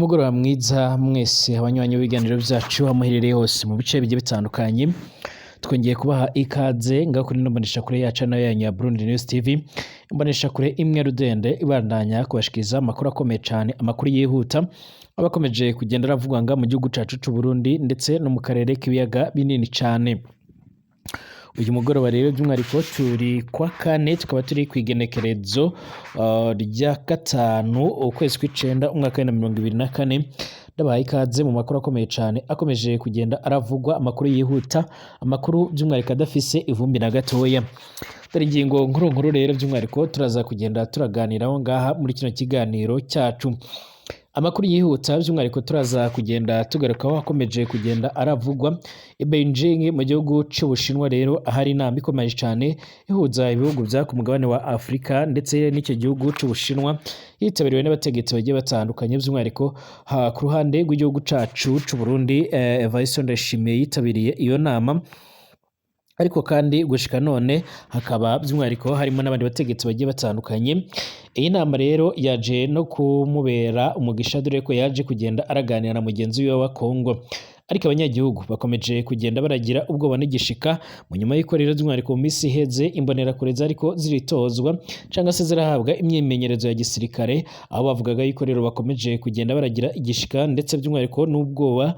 Umugoroba mwiza mwese abanywanyi b'ibiganiro byacu aho muherereye hose mu bice bigiye bitandukanye. Twongeye kubaha ikaze ngaho kuri ino mboneshakure yacu nayo yanyu ya Burundi News TV, imboneshakure imwe rudende ibandanya kubashikiriza amakuru akomeye cyane, amakuru yihuta aba akomeje kugenda aravugwa nga mu gihugu cacu c'u Burundi ndetse no mu karere k'ibiyaga binini cane. Uyu mugoroba rero by'umwihariko turi kwa kane, tukaba turi ku igenekerezo rya 5 ukwezi kw'icenda umwaka wa 2024. Ndabahaye ikaze mu makuru akomeye cyane akomeje kugenda aravugwa, amakuru yihuta, amakuru by'umwihariko adafise ivumbi na gatoya. Dore ingingo nkuru nkuru rero by'umwihariko turaza kugenda turaganiraho ngaha muri kino kiganiro cyacu. Amakuru yihuta by'umwihariko turaza kugenda tugarukaho akomeje kugenda aravugwa i Beijing mu gihugu c'Ubushinwa. Rero ahari inama ikomeye cyane ihuza ibihugu bya ku mugabane wa Afurika ndetse n'icyo gihugu c'Ubushinwa, yitabiriwe n'abategetsi bagiye batandukanye. By'umwihariko ku ruhande rw'igihugu cacu c'u Burundi, Evariste Ndayishimiye yitabiriye iyo nama, ariko kandi gushika none hakaba by'umwihariko harimo n'abandi bategetsi bagiye batandukanye. Iyi nama rero yaje no kumubera umugisha, dore ko yaje kugenda araganira na mugenzi wiwe wa Kongo. Ariko abanyagihugu bakomeje kugenda baragira ubwoba n'igishika mu nyuma y'uko rero by'umwihariko mu minsi iheze imbonerakure zariko ziritozwa cyangwa se zirahabwa imyimenyerezo ya gisirikare, aho bavugaga yuko rero bakomeje kugenda baragira igishika ndetse by'umwihariko n'ubwoba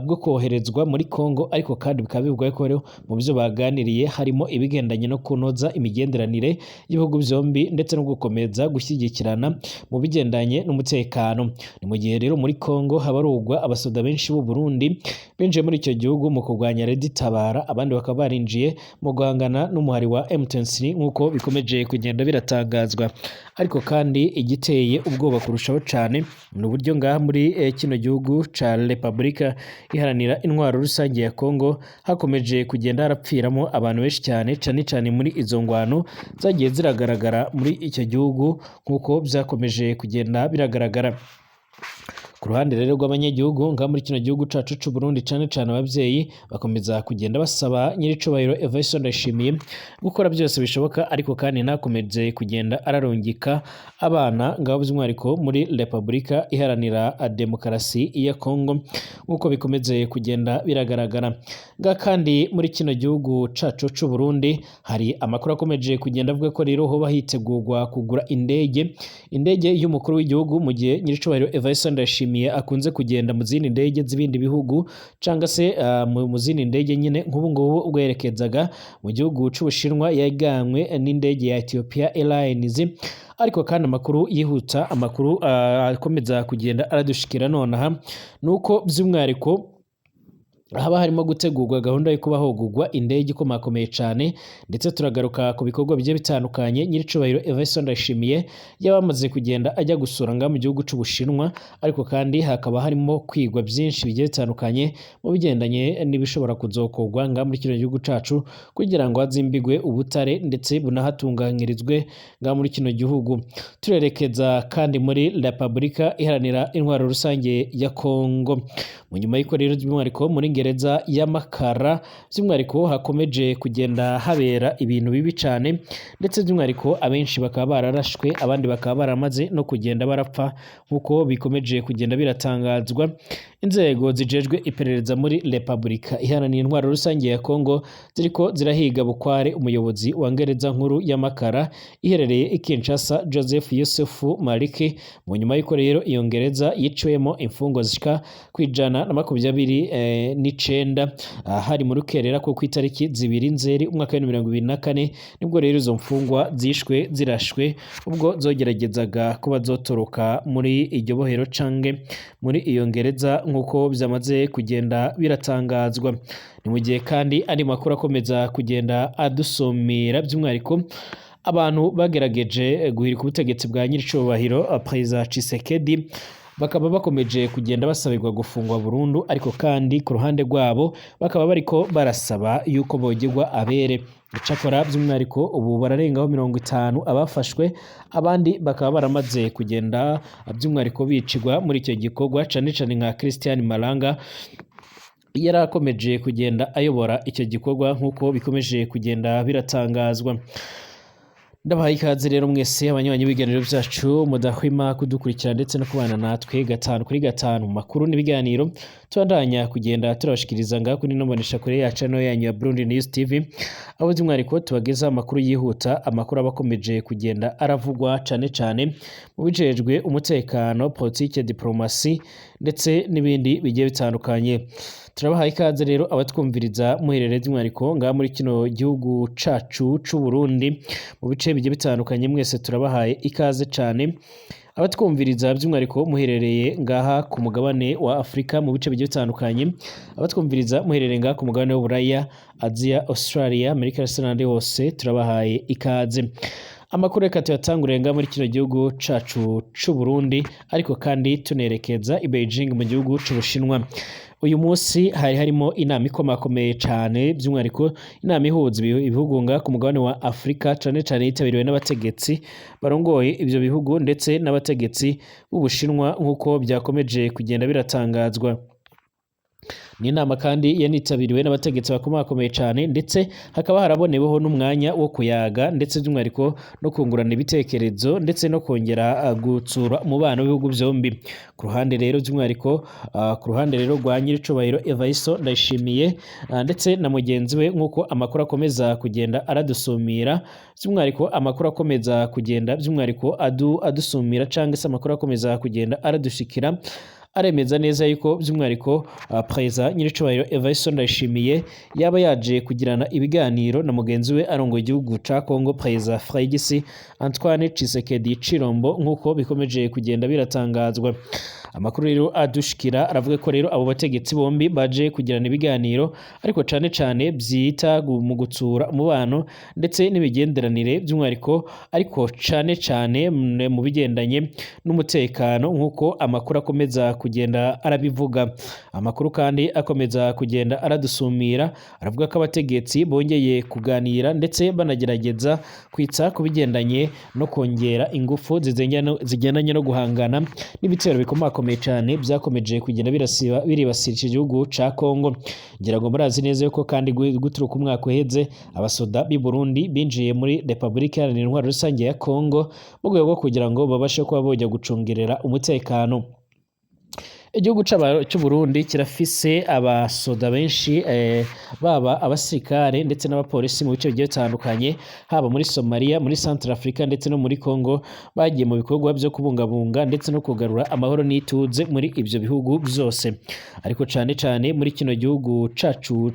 bwo koherezwa muri Kongo. Ariko kandi bikaba bivugwa ko rero mu byo baganiriye harimo ibigendanye no kunoza imigenderanire y'ibihugu byombi ndetse no gukomeza gushyigikirana mu bigendanye n'umutekano. Ni mu gihe rero muri Kongo habarugwa abasoda benshi b'u Burundi binjiye muri icyo gihugu mu kurwanya Red Tabara, abandi bakaba barinjiye mu guhangana n'umuhari wa M23 nk'uko bikomeje kugenda biratangazwa. Ariko kandi igiteye ubwoba kurushaho cyane ni uburyo ngaha muri kino gihugu ca Repubulika Iharanira Intwaro Rusange ya Kongo hakomeje kugenda harapfiramo abantu benshi cyane, cyane cyane muri izo ngwano zagiye ziragaragara muri icyo gihugu nk'uko byakomeje kugenda biragaragara. Ku ruhande rero rw'abanyagihugu ngaha muri kino gihugu cacu c'u Burundi, cane cane abavyeyi bakomeza kugenda basaba nyiricubahiro Evariste Ndayishimiye gukora byose bishoboka, ariko kandi ntakomeze kugenda ararungika abana ngaho by'umwihariko muri Repubulika Iharanira Demokarasi ya Kongo nk'uko bikomeze kugenda biragaragara. Ngaha kandi muri kino gihugu cacu c'u Burundi hari amakuru akomeje kugenda avuga ko rero hoba hitegurwa kugura indege y'umukuru w'igihugu, mu gihe nyiricubahiro Evariste Ndayishimiye akunze kugenda mu zindi ndege z'ibindi bihugu cyangwa se mu zindi ndege nyine. Nk'ubu ngubu ubwo yerekezaga mu gihugu c'Ubushinwa yajanywe n'indege ya Ethiopia Airlines. Ariko kandi amakuru yihuta, amakuru akomeza kugenda aradushikira nonaha, nuko by'umwihariko haba harimo gutegurwa gahunda yo kuba hogurwa indege ikomakomeye cyane. Ndetse turagaruka ku bikorwa bigiye bitandukanye nyiricubahiro Evariste Ndayishimiye yaba amaze kugenda ajya gusura ngaha mu gihugu c'Ubushinwa, ariko kandi hakaba harimo kwigwa byinshi bigiye bitandukanye mu bigendanye n'ibishobora kuzokorwa ngaha muri kino gihugu cacu kugira ngo hazimbigwe ubutare ndetse bunahatunganyirizwe ngaha muri kino gihugu. Turerekeza kandi muri Repubulika Iharanira Intwaro Rusange ya Kongo, mu nyuma y'uko rero by'umwihariko muri gereza y'Amakara by'umwihariko hakomeje kugenda habera ibintu bibi cyane, ndetse by'umwihariko abenshi bakaba bararashwe, abandi bakaba baramaze no kugenda barapfa nk'uko bikomeje kugenda biratangazwa. Inzego zijejwe iperereza muri Repubulika Iharanira Intwaro Rusange ya Kongo ziriko zirahiga bukware umuyobozi wa gereza nkuru y'Amakara iherereye i Kinshasa, Joseph Yusufu Maliki, mu nyuma y'uko rero iyo gereza yiciwemo imfungwa zishika ku 129, hari mu rukerera ko ku itariki 2 Nzeri umwaka wa 2024. Nibwo rero izo mfungwa zishwe zirashwe ubwo zogeragezaga kuba zotoroka muri iryo bohero cange muri iyo gereza nk'uko byamaze kugenda biratangazwa. Ni mu gihe kandi andi makuru akomeza kugenda adusomera, by'umwihariko abantu bagerageje guhirika ubutegetsi bwa nyiricubahiro Perezida Tshisekedi bakaba bakomeje kugenda basabirwa gufungwa burundu, ariko kandi ku ruhande rwabo bakaba bariko barasaba yuko bogirwa abere. Icakora by'umwihariko ubu bararengaho 50 abafashwe, abandi bakaba baramaze kugenda by'umwihariko bicirwa muri icyo gikorwa, cane cane nka Christian Malanga yari akomeje kugenda ayobora icyo gikorwa nk'uko bikomeje kugenda biratangazwa. Ndabahaye ikaze rero mwese abanywanyi b'ibiganiro byacu mudahwema kudukurikira ndetse no kubana natwe gatanu kuri gatanu mu makuru n'ibiganiro tubandanya kugenda turabashikiriza ngaha kuri ino mboneshakure yacu ano yanyu ya Burundi News TV, aho by'umwihariko tubagezaho amakuru yihuta, amakuru aba akomeje kugenda aravugwa cane cane mu bijejwe umutekano, politike, diplomasi ndetse n'ibindi bigiye bitandukanye. Turabahaye ikaze rero abatwumviriza muherereye by'umwihariko ngaha muri kino gihugu cacu c'u Burundi mu bice bigiye bitandukanye, mwese turabahaye ikaze cane. Abatwumviriza by'umwihariko muherereye ngaha ku mugabane wa Afurika mu bice bigiye bitandukanye, abatwumviriza muherereye ngaha ku mugabane w'Uburaya, Aziya, Australia, Amerika ndetse n'ahandi hose turabahaye ikaze. Amakuru reka tuyatangurire ngaha muri kino gihugu cacu c'u Burundi, ariko kandi tunerekeza i Beijing mu gihugu c'Ubushinwa. Uyu munsi hari harimo inama ikomakomeye cane, by'umwihariko inama ihuza ibihugu ngaha ku mugabane wa Afurika, cane cane yitabiriwe n'abategetsi barongoye ivyo bihugu ndetse n'abategetsi b'Ubushinwa nk'uko vyakomeje kugenda biratangazwa. Ni inama kandi yanitabiriwe n'abategetsi bakomakomeye cane, ndetse hakaba haraboneweho n'umwanya wo kuyaga ndetse by'umwihariko no kungurana ibitekerezo ndetse no kongera gutsura umubano w'ibihugu vyombi. Ku ruhande rero by'umwihariko ku ruhande rero rwa Nyiricubahiro Evariste Ndayishimiye ndetse na mugenzi we, nk'uko amakuru akomeza kugenda aradusumira, by'umwihariko amakuru akomeza kugenda by'umwihariko adusumira canke se amakuru akomeza kugenda aradushikira, aremeza neza yuko by'umwihariko Perezida Nyiricubahiro Evariste Ndayishimiye yaba yaje kugirana ibiganiro na mugenzi we arongoye igihugu ca Congo, Perezida Félix Antoine Tshisekedi Tshilombo, nk'uko bikomeje kugenda biratangazwa. Amakuru rero adushikira aravuga ko rero abo bategetsi bombi baje kugirana ibiganiro, ariko cane cane vyita mu gutsura umubano ndetse n'imigenderanire by'umwihariko, ariko cane cane mu bigendanye n'umutekano nk'uko amakuru akomeza kugenda arabivuga. Amakuru kandi akomeza kugenda aradusumira aravuga ko abategetsi bongeye kuganira ndetse banagerageza kwitsa ku bigendanye no kongera ingufu zigendanye no guhangana n'ibitero bikomakomeye cane vyakomeje kugenda biribasira iki gihugu ca Congo. Ngira ngo murazi neza yuko kandi guturuka umwaka uheze abasoda b'i Burundi binjiye muri Republika Iharanira Intwaro Rusange ya Congo mu rwego rwo kugira ngo babashe kuba bojya gucungerera umutekano. Igihugu c'u Burundi kirafise abasoda benshi, baba abasirikare ndetse n'abapolisi mu bice bigiye bitandukanye, haba muri Somalia, muri Central Africa ndetse no muri Congo, bagiye mu bikorwa vyo kubungabunga ndetse no kugarura amahoro n'ituze muri ivyo bihugu vyose. Ariko cane cane muri kino gihugu cacu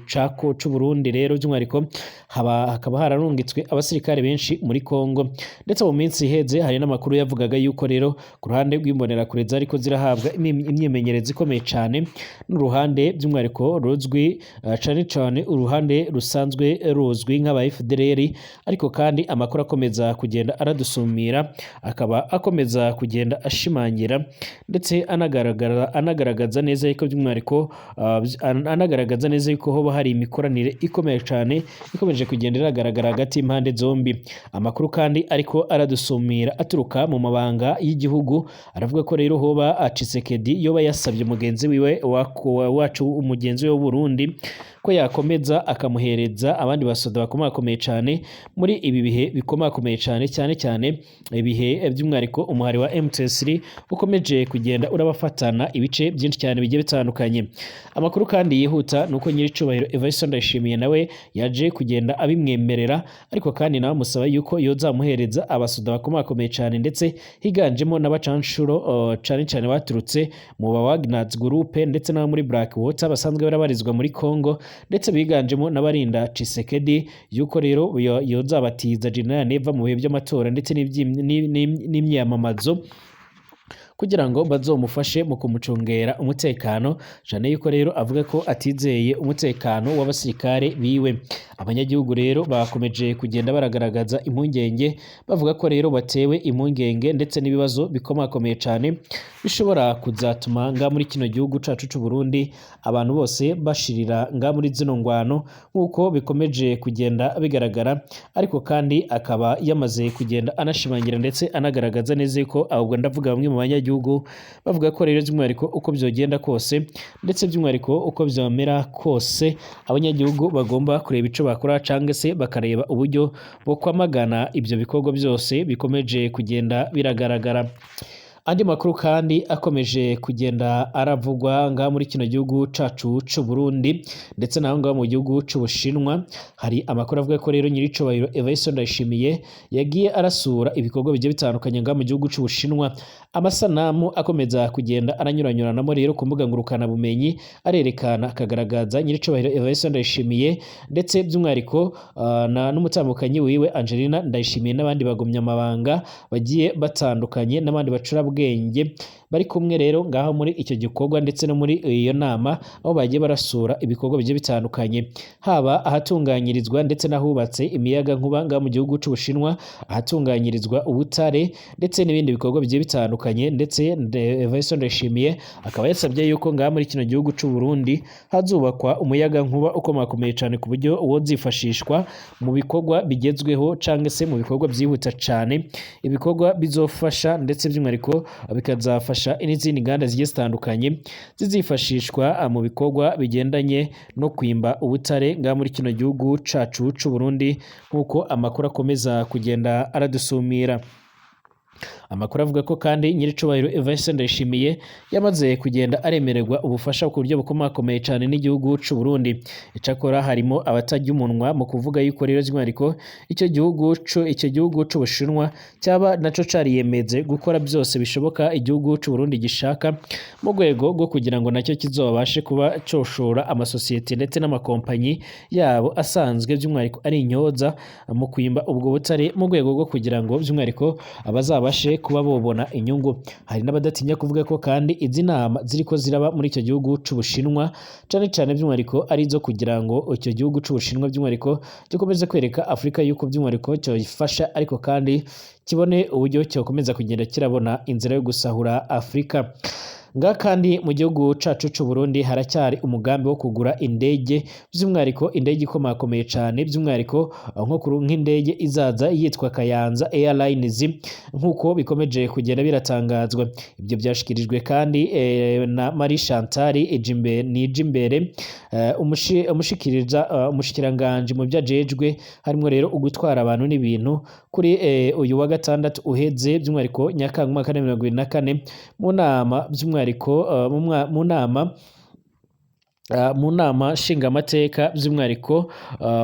c'u Burundi rero by'umwihariko hakaba hararungitswe abasirikare benshi muri Congo, ndetse mu minsi iheze hari n'amakuru yavugaga yuko rero ku ruhande rw'imbonerakure zariko zirahabwa imyimenyerezo ikomeye cane n'uruhande by'umwihariko ruzwi cane cane uruhande rusanzwe ruzwi nk'aba FDLR, ariko kandi amakuru akomeza kugenda aradusumira akaba akomeza kugenda ashimangira ndetse anagaragaza neza yuko by'umwihariko anagaragaza neza yuko hoba hari imikoranire ikomeye cane ikomeje kugenda iragaragara hagati y'impande zombi. Amakuru kandi ariko aradusumira aturuka mu mabanga y'igihugu aravuga ko rero hoba Tshisekedi yoba yasabye mugenzi wiwe wacu umugenzi we w'Uburundi ko yakomeza akamuhereza abandi basoda bakomakomeye cane muri ibi bihe bikomakomeye cane, cyane cyane ibihe by'umwihariko umuhari wa M23 ukomeje kugenda urabafatana ibice byinshi cyane bigiye bitandukanye. Amakuru kandi yihuta nuko Nyiricubahiro Evariste Ndayishimiye nawe yaje kugenda abimwemerera, ariko kandi nawe amusaba yuko yozamuhereza abasoda bakomakomeye cane ndetse higanjemo n'abacanshuro cane cane baturutse mu ba Wagner Group ndetse n'abo muri Blackwater basanzwe barabarizwa muri Congo, ndetse biganjemo n'abarinda Tshisekedi, yuko rero yozabatiza General Neva mu bihe by'amatora ndetse n'imyamamazo kugira ngo bazomufashe mu kumucungera umutekano, cane yuko rero avuga ko atizeye umutekano w'abasirikare biwe. Abanyagihugu rero bakomeje kugenda baragaragaza impungenge, bavuga ko rero batewe impungenge ndetse n'ibibazo bikomakomeye cane bishobora kuzatuma nga muri kino gihugu cacu c'u Burundi abantu bose bashirira nga muri zino ngwano nk'uko bikomeje kugenda bigaragara. Ariko kandi akaba yamaze kugenda anashimangira ndetse anagaragaza neza yuko ahubwo ndavuga bamwe mu banyagihugu abanyagihugu bavuga ko rero by'umwihariko uko byogenda kose ndetse by'umwihariko uko byamera kose, abanyagihugu bagomba kureba ico bakora canke se bakareba uburyo bwo kwamagana ibyo bikorwa byose bikomeje kugenda biragaragara. Andi makuru kandi akomeje kugenda aravugwa ngaha muri kino gihugu cacu c'u Burundi ndetse naho ngaho mu gihugu c'Ubushinwa, hari amakuru avuga ko rero nyiricubahiro Evariste Ndayishimiye yagiye arasura ibikorwa bigiye bitandukanye ngaha mu gihugu c'Ubushinwa. Amasanamu akomeza kugenda aranyuranyuranamo rero ku mbuga ngurukana bumenyi arerekana akagaragaza nyiricubahiro Evariste Ndayishimiye ndetse by'umwihariko n'umutambukanyi wiwe Angelina Ndayishimiye n'abandi bagumyamabanga bagiye batandukanye n'abandi bacurabwenge bari kumwe rero ngaho muri icyo gikorwa ndetse no muri iyo nama, aho bagiye barasura ibikorwa bigiye bitandukanye, haba ahatunganyirizwa ndetse n'ahubatse imiyaga nkuba ngaho mu gihugu c'Ubushinwa, ahatunganyirizwa ubutare ndetse n'ibindi bikorwa bigiye bitandukanye. Ndetse Evariste Ndayishimiye akaba yasabye yuko ngaha muri kino gihugu c'u Burundi hazubakwa umuyaga nkuba ukomakomeye cane ku buryo wozifashishwa mu bikorwa bigezweho canke se mu bikorwa byihuta cane, ibikorwa bizofasha ndetse by'umwihariko bikazafasha n'izindi nganda zigiye zitandukanye zizifashishwa mu bikorwa bigendanye no kwimba ubutare ngaha muri kino gihugu cacu c'u Burundi, nk'uko amakuru akomeza kugenda aradusumira. Amakuru avuga ko kandi nyiricubahiro Evariste Ndayishimiye yamaze kugenda aremererwa ubufasha ku buryo bukomakomeye cane n'igihugu c'u Burundi. Icakora harimo abatarya umunwa mu kuvuga yuko rero by'umwihariko icyo gihugu c'Ubushinwa cyaba naco cariyemeze gukora byose bishoboka igihugu c'u Burundi gishaka mu rwego rwo kugira ngo nacyo kizobashe kuba coshora amasosiyete ndetse n'amakompanyi yabo asanzwe by'umwihariko ari intyoza mu kwimba ubwo butare, mu rwego rwo kugira ngo by'umwihariko abazabashe kuba bobona inyungu. Hari n'abadatinya kuvuga ko kandi izi nama ziriko ziraba muri icyo gihugu c'Ubushinwa cane cane by'umwihariko ari izo kugira ngo icyo gihugu c'Ubushinwa by'umwihariko gikomeze kwereka Afurika yuko by'umwihariko cyofasha, ariko kandi kibone uburyo cyokomeza kugenda kirabona inzira yo gusahura Afurika. Ngaha kandi mu gihugu cacu c'u Burundi haracyari umugambi wo kugura indege, by'umwihariko indege ikomakomeye cane, by'umwihariko nko nk'indege izaza yitwa Kayanza Airlines, nk'uko bikomeje kugenda biratangazwa. Ibyo byashikirijwe kandi na Marie Chantal Nijimbere, umushikiranganje mu vyajejwe harimwo rero ugutwara abantu n'ibintu, kuri uyu wa gatandatu uheze by'umwihariko Nyakanga umwaka wa 2024 mu nama by'umwihariko mu nama nshingamateka by'umwihariko,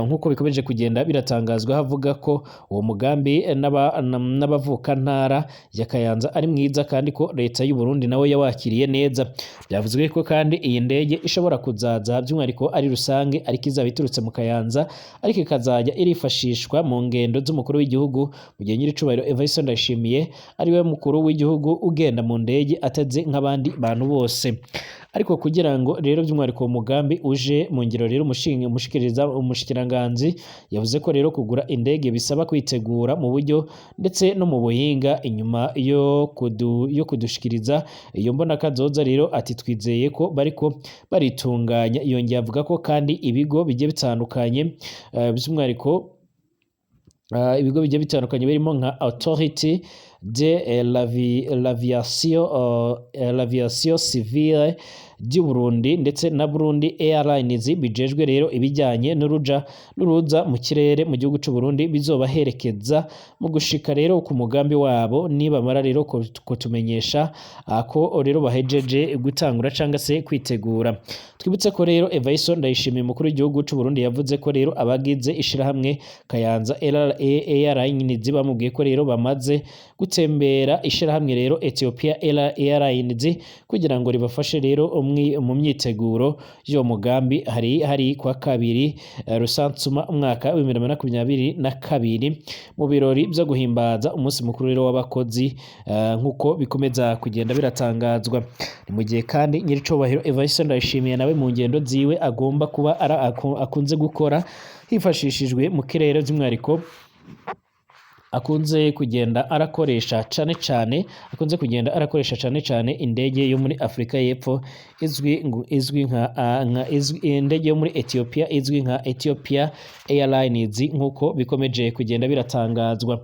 nk'uko bikomeje kugenda biratangazwa, havuga ko uwo mugambi n'abavukantara ya Kayanza ari mwiza kandi ko leta y'u Burundi nawe yawakiriye neza. Byavuzwe ko kandi iyi ndege ishobora kuzaza by'umwihariko ari rusange, ariko izaba iturutse mu Kayanza, ariko ikazajya irifashishwa mu ngendo z'umukuru w'igihugu, mu gihe nyiricubahiro Evariste Ndayishimiye ari we mukuru w'igihugu ugenda mu ndege ateze nk'abandi bantu bose. Ariko kugira ngo rero by'umwihariko uwo mugambi uje mu ngiro rero, umushikiranganzi yavuze ko rero kugura indege bisaba kwitegura mu buryo ndetse no mu buhinga. Inyuma yo kudushikiriza iyo mbonakazoza rero, ati twizeye ko bariko baritunganya. Yongeye avuga ko kandi ibigo bigiye bitandukanye, by'umwihariko ibigo bigiye bitandukanye birimo nka Autorité de l'aviation civile du Burundi ndetse na Burundi Airlines bijejwe rero ibijyanye n'uruja n'uruza mu kirere mu gihugu c'u Burundi, bizobaherekeza mu gushika rero ku mugambi wabo, nibamara rero kutumenyesha ko rero bahejeje gutangura canga se kwitegura. Twibutse ko rero Evariste Ndayishimiye umukuru w'igihugu c'u Burundi yavuze ko rero abagize ishirahamwe Kayanza Airlines bamubwiye ko rero bamaze gutembera ishirahamwe rero Ethiopia Airlines kugira ngo ribafashe rero mu myiteguro y'uwo mugambi. Hari kwa kabiri Rusansuma umwaka wa 2022 mu birori byo guhimbaza umunsi mukuru rero w'abakozi, nk'uko bikomeza kugenda biratangazwa. Ni mu gihe kandi nyiricubahiro Evariste Ndayishimiye nawe mu ngendo ziwe agomba kuba akunze gukora hifashishijwe mu kirere, by'umwihariko akunze kugenda arakoresha cane cane akunze kugenda arakoresha cane cane indege yo muri Afrika y'Epfo izwi nka indege yo muri Ethiopia izwi nka Ethiopia Airlines, nk'uko bikomeje kugenda biratangazwa.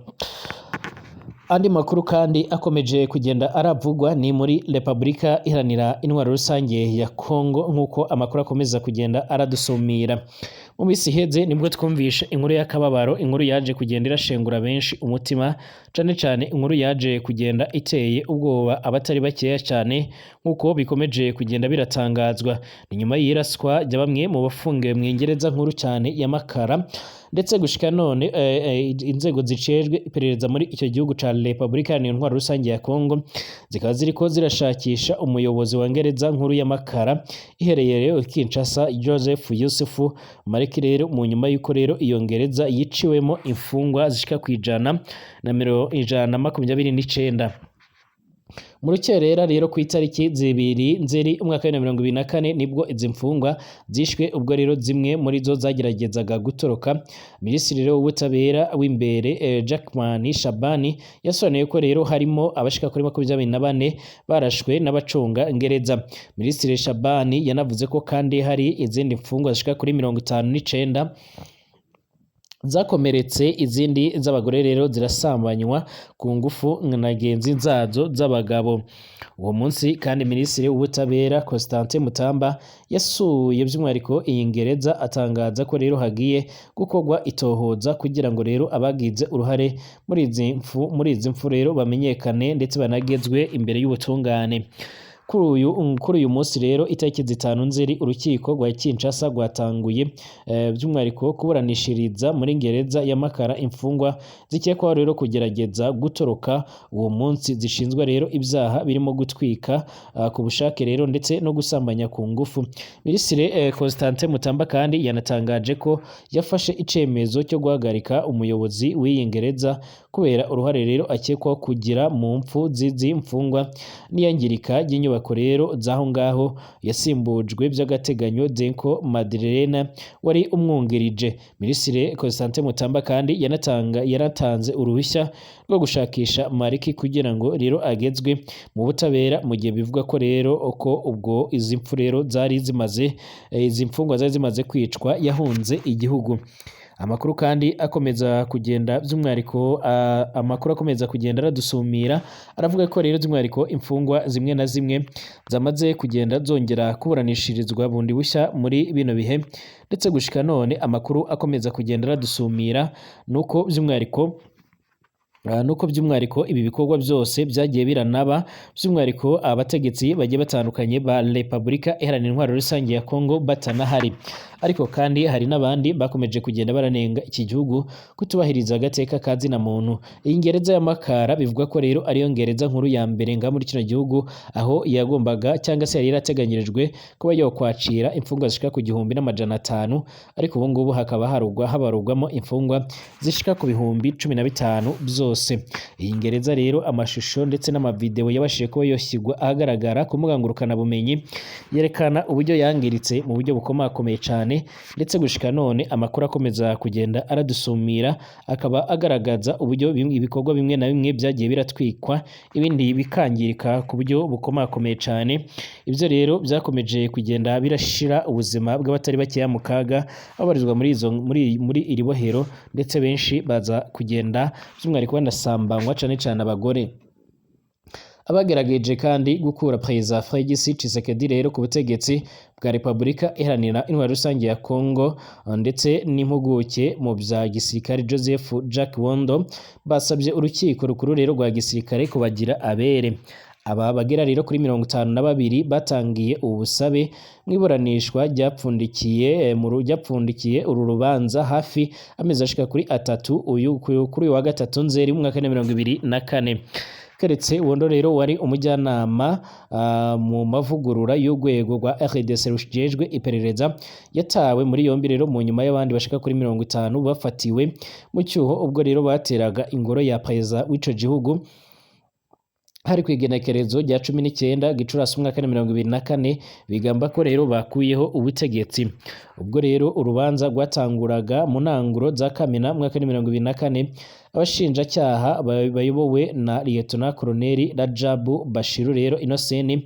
Andi makuru kandi akomeje kugenda aravugwa ni muri Repubulika Iharanira Intwaro Rusange ya Kongo, nk'uko amakuru akomeza kugenda aradusumira. Mu minsi iheze nibwo twumvishe inkuru y'akababaro, inkuru yaje kugenda irashengura benshi umutima, cane cane inkuru yaje kugenda iteye ubwoba abatari bakeya cane, nk'uko bikomeje kugenda biratangazwa. Ni nyuma y'iraswa rya bamwe mu bafungiwe mw'ingereza nkuru cane ya Makara, ndetse gushika none inzego zijejwe iperereza muri icyo gihugu ca Repubulika Iharanira Intwaro Rusange ya Kongo zikaba ziriko zirashakisha umuyobozi wa ngereza nkuru ya Makara iherereye rero Kinshasa, Joseph Yusufu Mariki. Rero mu nyuma y'uko rero iyo ngereza yiciwemo imfungwa zishika kwijana na 129 mu rukerera rero ku itariki 2 Nzeri umwaka wa 2024, nibwo izi mfungwa zishwe, ubwo rero zimwe muri zo zageragezaga gutoroka. Minisitiri rero w'ubutabera w'imbere Jackman Shabani yasobanuye ko rero harimo abashika kuri 24 barashwe n'abacunga ngereza. Minisitiri Shabani yanavuze ko kandi hari izindi mfungwa zishika kuri 59 zakomeretse, izindi z'abagore rero zirasambanywa ku ngufu na genzi zazo z'abagabo. Uwo munsi kandi Minisitiri w'ubutabera Constantin Mutamba yasuye by'umwihariko iyi ngereza, atangaza ko rero hagiye gukorwa itohoza kugira ngo rero abagize uruhare muri izi mfu rero bamenyekane ndetse banagezwe imbere y'ubutungane. Kuri uyu munsi rero itariki 5 Nzeri, urukiko rwa Kinshasa rwatanguye by'umwihariko kuburanishiriza muri ngereza ya Makara imfungwa zikekwaho rero kugerageza gutoroka uwo munsi, zishinzwe rero ibyaha birimo gutwika ku bushake rero ndetse no gusambanya ku ngufu. Minisitiri Constantin Mutamba kandi yanatangaje ko yafashe icemezo cyo guhagarika umuyobozi w'iyi ngereza kubera uruhare rero akekwaho kugira mu mpfu z'izi mfungwa n'iyangirika ry'inyubako rero z'aho ngaho. Yasimbujwe by'agateganyo Denko Madeleine wari umwungirije. Minisitiri Constantin Mutamba kandi yaratanze uruhushya rwo gushakisha Mariki kugira ngo rero agezwe mu butabera, mu gihe bivugwa ko rero ko ubwo izi mpfu rero zari zimaze izi mfungwa zari zimaze kwicwa yahunze igihugu. Amakuru kandi akomeza kugenda by'umwihariko amakuru akomeza kugenda aradusumira aravuga ko rero by'umwihariko imfungwa zimwe na zimwe zamaze kugenda zongera kuburanishirizwa bundi bushya muri bino bihe, ndetse gushika none amakuru akomeza kugenda aradusumira nuko by'umwihariko ibi bikorwa byose byagiye biranaba by'umwihariko abategetsi bagiye batandukanye ba Repubulika Iharanira Intwaro Rusange ya Kongo batanahari. Ariko kandi hari n'abandi bakomeje kugenda baranenga iki gihugu kutubahiriza agateka ka zina muntu. Iyi ngereza ya Makara bivugwa ko rero ariyo ngereza nkuru ya mbere nga muri kino gihugu, aho yagombaga cyangwa se yari yarateganyirijwe kuba yokwakira imfungwa zishika ku 1500, ariko ubu ngubu hakaba habarugwamo imfungwa zishika ku 15,000 byose. Iyi ngereza rero amashusho ndetse n'amavideo yabashije kuba yoshyirwa ahagaragara ku mbuga ngurukanabumenyi yerekana uburyo yangiritse mu buryo bukomakomeye cyane, ndetse gushika none amakuru akomeza kugenda aradusumira akaba agaragaza uburyo ibikorwa bimwe na bimwe byagiye biratwikwa, ibindi bikangirika ku buryo bukomakomeye cyane. Ibyo rero byakomeje kugenda birashira ubuzima bw'abatari bakeya mu kaga babarizwa muri izo muri muri iri bohero, ndetse benshi baza kugenda by'umwihariko banasambanywa, cane cane abagore. Abagerageje kandi gukura Perezida Felix Tshisekedi rero ku butegetsi bwa Repubulika Iharanira Intwaro Rusange ya Kongo ndetse n'impuguke mu bya gisirikare Joseph Jack Wondo basabye urukiko rukuru rero rwa gisirikare kubagira abere. Aba bagera rero kuri 52 batangiye ubu busabe mu iburanishwa ryapfundikiye uru rubanza hafi amezi ashika kuri 3 uyu kuri uyu wa 3 Nzeri mu mwaka wa 2024. Keretse Wondo rero wari umujyanama mu mavugurura y'urwego rwa RDC rujejwe iperereza, yatawe muri yombi rero mu nyuma y'abandi bashika kuri 50 bafatiwe mu cyuho ubwo rero bateraga ingoro ya perezida w'ico gihugu. Hari kw'igenekerezo rya 19 Gicurasi umwaka wa 2024, bigamba ko rero bakuyeho ubutegetsi. Ubwo rero urubanza rwatanguraga mu ntanguro za Kamena umwaka wa 2024, abashinjacyaha bayobowe na Lieutenant Colonel Rajabu Bashiru rero Innocent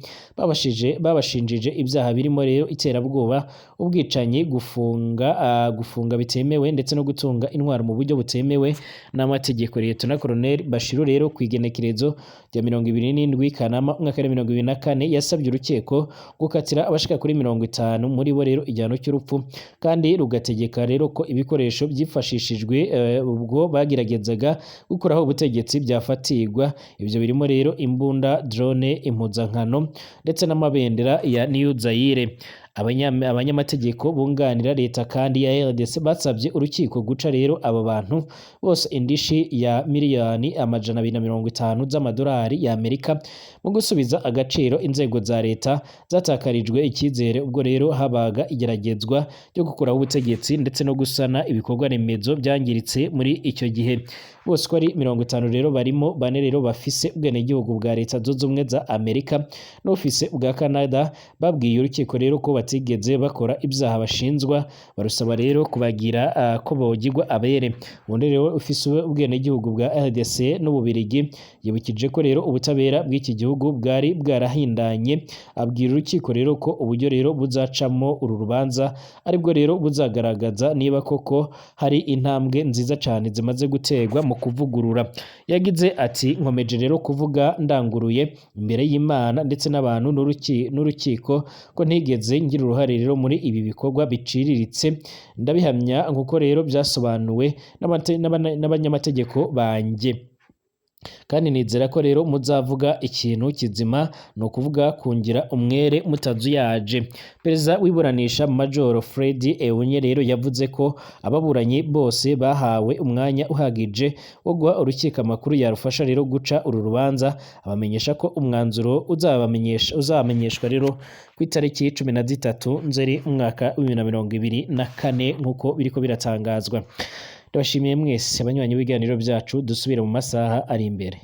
babashinjije ibyaha birimo rero iterabwoba, ubwicanyi, gufunga bitemewe ndetse no gutunga intwaro mu buryo butemewe n'amategeko. Lieutenant Colonel Bashiru rero kw'igenekerezo rya 27 Kanama umwaka wa 2024 yasabye urukiko gukatira abashika kuri 50 muri bo rero igihano cy'urupfu, kandi rugategeka rero ko ibikoresho byifashishijwe ubwo bageragezaga gukuraho ubutegetsi byafatirwa. Ibyo birimo rero imbunda, drone, impuzankano ndetse n'amabendera ya New Zaire. Abanyamategeko bunganira leta kandi ya RDC basabye urukiko guca rero aba bantu bose indishi ya miliyoni 250 z'amadolari ya Amerika mu gusubiza agaciro inzego za leta zatakarijwe icyizere ubwo rero habaga igeragezwa ryo gukuraho ubutegetsi ndetse no gusana ibikorwa remezo byangiritse muri icyo gihe. Bose uko ari 50 rero barimo bane rero bafise ubwenegihugu bwa Leta Zunze Ubumwe za Amerika n'ufise ubwa Canada, babwiye urukiko rero ko batigeze bakora ibyaha bashinjwa, barusaba rero kubagira ko bogirwa abere. Ubundi rero ufise ubwenegihugu bwa RDC n'Ububirigi yibukije ko rero ubutabera bw'iki gihugu bwari bwarahindanye, abwira urukiko rero ko uburyo rero buzacamo uru rubanza aribwo rero buzagaragaza niba koko hari intambwe nziza cyane zimaze guterwa mu kuvugurura. Yagize ati: "Nkomeje rero kuvuga ndanguruye imbere y'Imana ndetse n'abantu n'urukiko ko ntigeze ngira uruhare rero muri ibi bikorwa biciriritse, ndabihamya nkuko rero byasobanuwe n'abanyamategeko banjye, kandi nizera ko rero muzavuga ikintu kizima, ni ukuvuga kungira umwere mutazuyaje." Perezida w'iburanisha Major Fred Eunye rero yavuze ko ababuranyi bose bahawe umwanya uhagije wo guha urukiko amakuru yarufasha rero guca uru rubanza, abamenyesha ko umwanzuro uzamenyeshwa rero ku itariki 13 Nzeri umwaka wa 2024 nk'uko biriko biratangazwa. Ndabashimiye mwese abanywanyi b'ibiganiro byacu, dusubire mu masaha ari imbere.